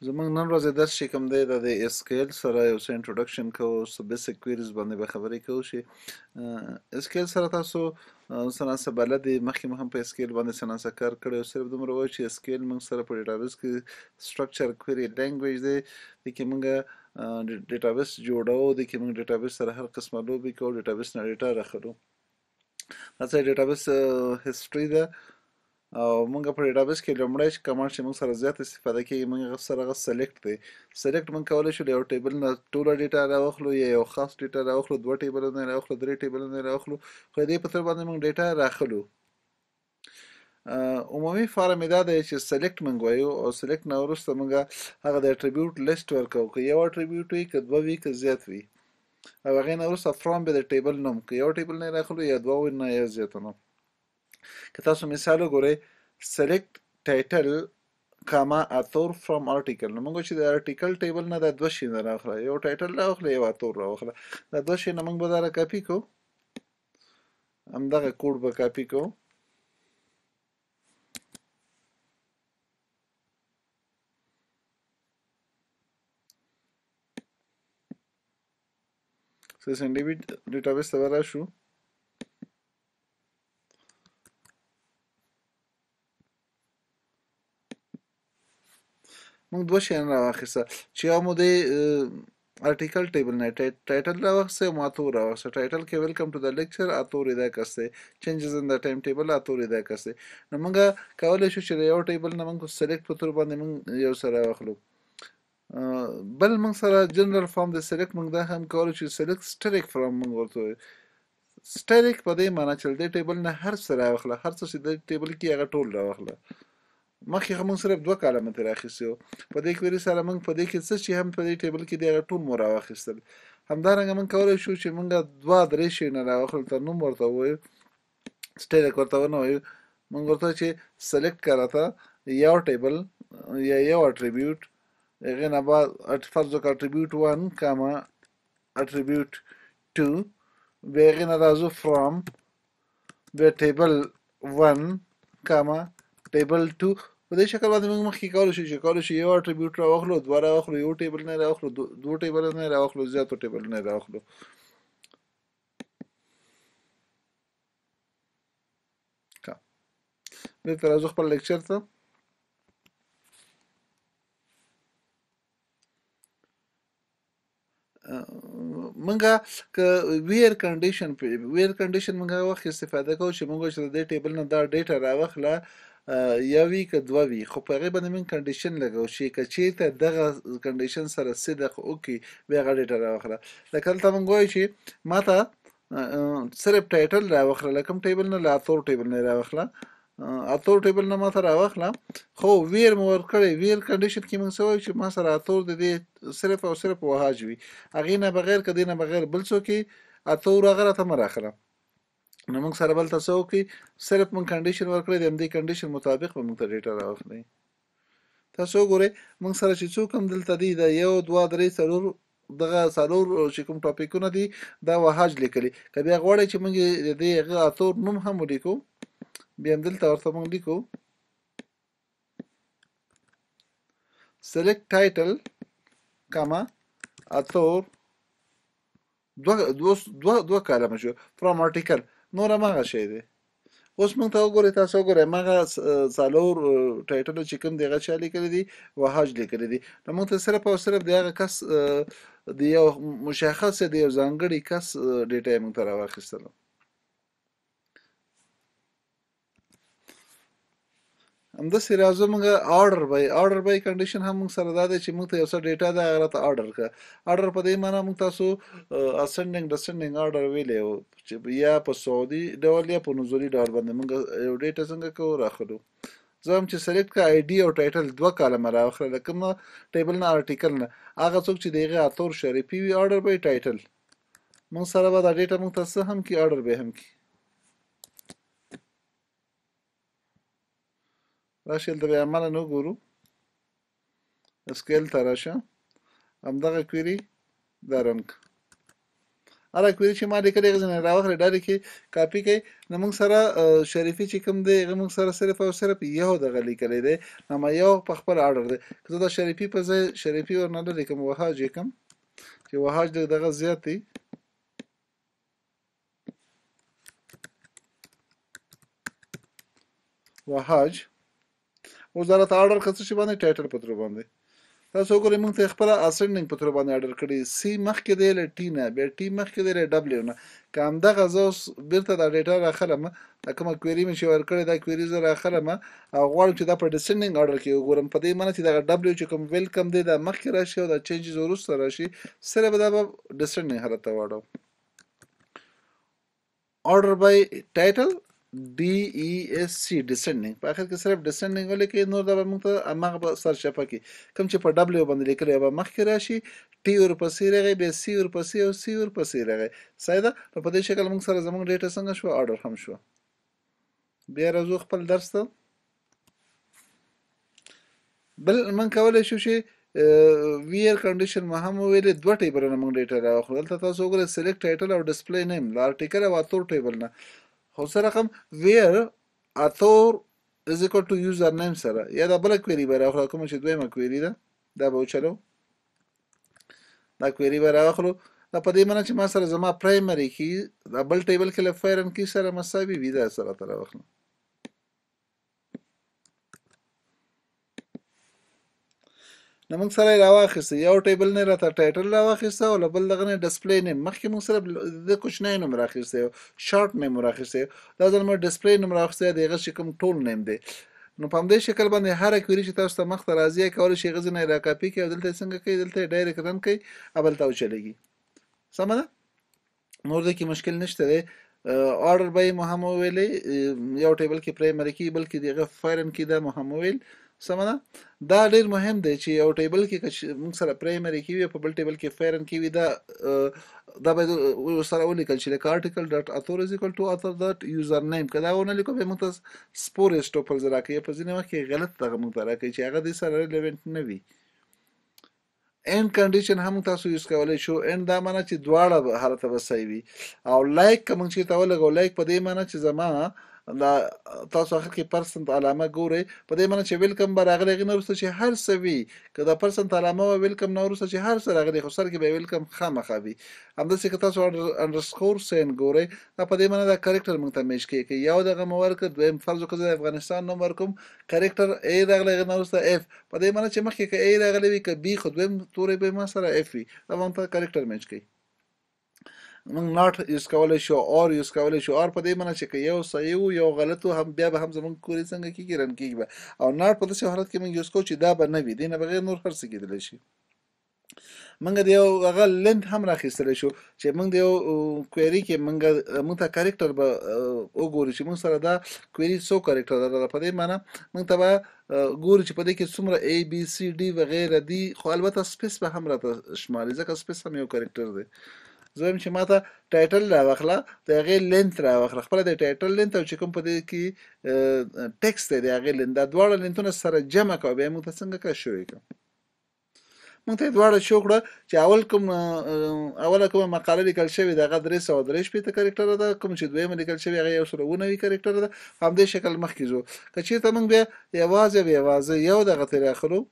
زمونږ نن ورځې درس چې کوم دی دا د اس کیو ایل سره یو څه انټروډکشن کوو، څه بیسیک کویریز باندې به خبرې کوو چې اس کیو ایل سره تاسو څه ناڅه بلد یئ. مخکې مو هم په اس کیو ایل باندې څه ناڅه کار کړی او صرف دومره وایو چې اس کیو ایل موږ سره په ډیټابیس کې سټرکچر کویري لینګویج دی. دې کې موږ ډیټابیس جوړوو، دې کې موږ ډیټابیس سره هر قسمه لوبې کوو، ډیټابیس نه ډیټا راخلو. دا څه ډیټابیس هیسټري ده. او موږ په ډیټابیس کې لومړی کمانډ چې موږ سره زیات استفاده کیږي موږ سره هغه سلیکټ دی. سلیکټ موږ کولی شو له یو ټیبل نه ټوله ډیټا راواخلو یا یو خاص ډیټا راواخلو، دوه ټیبلونه راواخلو، درې ټیبلونه راواخلو، خو دې په تر باندې موږ ډیټا راخلو. عمومي فارم یې دا دی چې سلیکټ موږ وایو او سلیکټ نه وروسته موږ هغه د اټریبیوټ لیست ورکوو، که یو اټریبیوټ وي که دوه وي که زیات وي، او هغې نه وروسته فرام به د ټیبل نوم، که یو ټیبل نه راخلو یا دوه وي نه یا زیاتو نوم. که تاسو مثال وګورئ سلیکټ ټایټل کاما اتور فرام آرټیکل، نو موږ چې د آرټیکل ټیبل نه دا دوه شیونه راوخله، یو ټایټل راوخله یو اتور راوخله. دا دوه شیونه موږ به دا راکاپي کوو، همدغه کوډ به کاپي کوو. سیسن ډي بي ډیټابیس ته به راشو. موږ دوه شیان راواخیسته چې یو مو د آرټیکل ټیبل نه ټایټل راواخیسته او اتور راواخیسته. ټایټل کې ویلکم ټو د لیکچر اتور یې دا کس دی، چینجز ان د ټایم ټیبل اتور یې دا کس دی. نو موږ کولی شو چې د یو ټیبل نه موږ سلیکټ په تور باندې موږ یو څه راواخلو. بل موږ سره جنرال فارم د سلیکټ موږ دا هم کولی شو چې سلیکټ سټریک فرام موږ ورته وایو. سټریک په دې معنی چې د دې ټیبل نه هر څه راواخله، هر څه چې د ټیبل کې هغه ټول راواخله. مخکې خو موږ صرف دوه کالمه ترې راخیستي وو، په دې کویري سره موږ په دې کې څه چې هم په دې ټیبل کې دی هغه ټول مو راواخیستل. همدارنګه موږ کولی شو چې موږ دوه درې شیونه راواخلو، ته نوم ورته ووایو، سټریک ورته ونه وایو، موږ ورته چې سلیکټ کړه راته یو ټیبل یا یو اټریبیوټ، هغې نه بعد فرض وکړه اټریبیوټ 1 کاما اټریبیوټ 2، بیا هغې نه راځو فرام بیا ټیبل 1 کاما ټیبل 2. په دې شکل باندې موږ مخکې کولی شو چې کولی شو یو اټریبیوټ راواخلو، دوه راواخلو، یو ټیبل نه راواخلو، دوه ټیبل نه راواخلو، زیاتو ټیبل نه راواخلو. بیرته راځو خپل لیکچر ته. مونږه که ویر کنډیشن ویر کنډیشن مونږ هغه وخت استفاده کوو چې مونږ چې د دې ټیبل نه دا ډیټا راوخله یو وي که دوه وي، خو په هغې باندې مونږ کنډیشن لګوو چې که چیرته دغه کنډیشن سره صدق وکړي بیا هغه ډیټا راوخله. لکه دلته مونږ وایو چې ما ته صرف ټایټل راوخله، له کوم ټیبل نه؟ له اتور ټیبل نه راوخله، اتور ټیبل نه ما ته راوخله، خو ویر مو ورکړی. ویر کنډیشن کې موږ څه وایو چې ما سره اتور د دې صرف او صرف وهاج وي، هغې نه بغیر که دې نه بغیر بل څوک یې اتور هغه راته مه راخله. نو موږ سره بل ته څه وکړي، صرف موږ کنډیشن ورکړی، د همدې کنډیشن مطابق به موږ ته ډیټا راوخلي. تاسو وګورئ موږ سره چې څوک هم دلته دي دا یو دوه درې څلور دغه څلور چې کوم ټاپیکونه دي دا وهاج لیکلي. که بیا غواړئ چې موږ د دې هغه اتور نوم هم ولیکو، بیا هم دلته ورته موږ لیکو سلیکټ ټایټل کاما اتور دوه دوه دوه دوه کالمه شو فرام آرټیکل، نور هماغه شی دی. اوس موږ ته وګورئ، تاسو وګورئ هماغه څلور ټایټل چې کوم دی هغه چا لیکلي دي؟ وهاج لیکلي دي. نو موږ ته صرف او صرف د هغه کس د یو مشخص د یو ځانګړي کس ډیټا یې موږ ته راواخیستله. همداسې راځو موږ آرډر بای. آرډر بای کنډیشن هم موږ سره دا دی چې موږ ته یو څه ډیټا ده هغه راته آرډر کړه. آرډر په دې معنی موږ تاسو اسنډینګ ډسنډینګ آرډر ویلی و چې یا په سعودي ډول یا په نزولي ډول باندې موږ یو ډیټا څنګه کوو راخلو. زه هم چې سلیکټ کړه آی ډي او ټایټل دوه کالمه راوخله له کوم ټیبل نه؟ آرټیکل نه. هغه څوک چې د هغې اتور شریفي وي آرډر بای ټایټل، موږ سره به دا ډیټا موږ ته څه هم کي آرډر به هم کي. راشي دلته بیا عملاً وګورو، سکیل ته راشه، همدغه کویري دا رن کړه. هره کویري چې ما لیکلې هغه ځینې راوخلې، ډایرکټ یې کاپي کړئ. نو موږ سره شریفي چې کوم دی، هغه موږ سره صرف او صرف یو دغه لیکلی دی، نو ما یو په خپل آرډر دی. که زه دا شریفي په ځای شریفي ورنه لرې کوم، وهاج یې کوم چې وهاج لږ دغه زیات دی. وهاج اوس دا راته آرډر که څه شي باندې، ټایټل په ترو باندې. تاسو وګورئ، موږ ته خپله اسنډینګ په ترو باندې آرډر کړی. سی مخکې دی له ټي نه، بیا ټي مخکې دی له ډبلیو نه. که همدغه زه اوس بیرته دا ډیټا راخلم، دا کومه کویري مې چې ورکړې، دا کویري زه راخلم او غواړم چې دا په ډیسنډینګ آرډر کې وګورم، په دې معنی چې دغه ډبلیو چې کوم ویلکم دی دا مخکې راشي او دا چینجز وروسته راشي، سره به دا به ډیسنډینګ حالت ته واړوم. Order by title DESC descending، په اخر کې صرف descending ولیکئ. نور دا به موږ ته هماغه به سرچپه کړي. کوم چې په W باندې لیکلی به مخکې راشي، T ورپسې راغی، بیا C ورپسې او C ورپسې راغی. صحیح ده؟ نو په دې شکل موږ سره زموږ ډیټا څنګه شوه؟ آرډر هم شوه. بیا راځو خپل درس ته. بل موږ کولی شو چې ویر کنډیشن مو هم وویلې، دوه ټیبلونه موږ ډیټا راواخلو. دلته تاسو وګورئ، سلیکټ ټایټل او ډسپلی نیم له آرټیکل او اتور ټیبل نه، خو څه رقم ویر اتور از ایکوال ټو یوزر نیم سره. یا دا بله کویري به راواخلو، کومه چې دویمه کویري ده، دا به وچلو، دا کویري به راواخلو. دا په دې معنی چې ما سره زما پرایمري کی دا بل ټیبل کې له فایرن کی سره مساوي وي، دا سره ته راواخلو. نو موږ سره یې راواخیسته، یو ټیبل نه راته ټایټل راواخیسته او له بل دغه نه ډسپلی نیم. مخکې موږ سره د کوچنی نوم راخیستی و، شارټ نیم راخیستی، دا ځل موږ ډسپلی نوم راخیستی، د هغه چې کوم ټول نیم دی. نو په همدې شکل باندې هره کویري چې تاسو ته مخته راځي کولی شئ هغه ځینې راکاپي کړئ او دلته یې څنګه کوي، دلته یې ډایرکټ رن کوي او بل ته وچلېږي. سمه ده؟ نور دې کې مشکل نشته دی. آرډر به یې مو هم وویلې، یو ټیبل کې پرایمري کی، بل کې دغه فایرن کی، دا مو هم وویل. سمه ده؟ دا ډیر مهم دی چې یو ټیبل کې که موږ سره پرایمري کی وي، په بل ټیبل کې فایرن کی وي، دا باید سره ولیکل شي، لکه آرټیکل ډاټ اتور از ایکوال ټو اتور ډاټ یوزر نیم. که دا ونه لیکو بیا موږ ته سپورې سټوپلز راکوي، په ځینې وخت کې غلط دغه موږ ته راکوي چې هغه دې سره ریلیونټ نه وي. اند کنډیشن هم تاسو یوز کولی شو. اند دا معنی چې دواړه حالته به صحیح وي. او لایک که موږ چېرته ولګو، لایک په دې معنی چې زما دا تاسو اخر کې پرسنت علامه ګورئ، په دې معنی چې ویلکم به راغلی، هغې نه وروسته چې هر څه وي، که دا پرسنت علامه وه ویلکم نه وروسته چې هر څه راغلی، خو سر کې به ویلکم خامخا وي. همداسې که تاسو انډرسکور سین ګورئ، دا په دې معنی دا کریکټر موږ ته میچ کوي. که یو دغه مو ورکړ، دویم فرض وکړه زه د افغانستان نوم ورکوم، کریکټر ای راغلی، هغې نه وروسته اف، په دې معنی چې مخکې که ای راغلی وي که بي، خو دویم توری به ما سره اف وي، دا به موږ ته کریکټر میچ کوي. موږ ناټ یوز کولی شو، اور یوز کولی شو. اور په دې معنی چې که یو صحیح وو یو غلط وو، هم بیا به هم زموږ کورې څنګه کېږي، رن کېږي به. او ناټ په داسې حالت کې موږ یوز کوو چې دا به نه وي، دې نه بغیر نور هر څه کېدلی شي. موږ د یو هغه لینت هم راخیستلی شو چې موږ د یو کویري کې موږ ته کریکټر به وګورو چې موږ سره دا کویري څو کریکټر ده. په دې معنی موږ ته به ګورو چې په دې کې څومره ای بي سي ډي وغیره دي، خو البته سپیس به هم راته شماري، ځکه سپیس هم یو کریکټر دی. زه وایم چې ما ته ټایټل راواخله، د هغې لینت راواخله، خپله د ټایټل لینت او چې کوم په دې کې ټیکسټ دی د هغې لینت، دا دواړه لینتونه سره جمع کړه، بیا موږ ته څنګه کړه شو یې کړه. موږ ته یې دواړه شو کړه چې اوله کومه مقاله لیکل شوې ده هغه 363 کریکټره ده، کوم چې دویمه لیکل شوې هغه 197 کریکټره ده. په همدې شکل مخکې ځو. که چېرته موږ بیا یوازې او یوازې یو دغه ترې راخلو،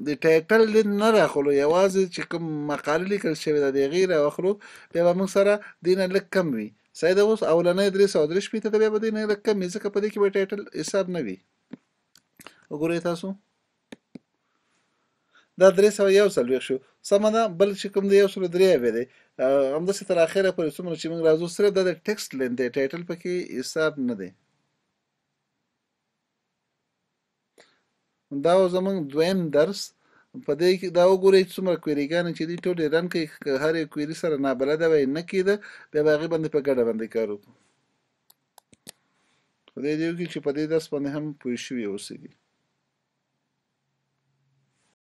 د ټایټل دې نه راخلو، یوازې چې کوم مقاله لیکل شوې ده د هغې راواخلو، بیا به موږ سره دې نه لږ کم وي. صحیح ده؟ اوس اولنی 363 ده، بیا به دې نه لږ کم وي، ځکه په دې کې به ټایټل حساب نه وي. وګورئ تاسو، دا 341 شو. سمه ده؟ بل چې کوم دی 173 دی، همداسې تر اخره پورې څومره چې موږ راځو، صرف دا د ټیکسټ لین دی، ټایټل پکې حساب نه دی. دا و زموږ دویم درس. په دې کې دا وګورئ څومره کویریګانې چې دي ټولې رن کوي. که هر یو کویري سره نابلده وای نه کېده، بیا به هغې باندې په ګډه باندې کار وکړو. خدای دې وکړي چې په دې درس باندې هم پوه شوي اوسئ.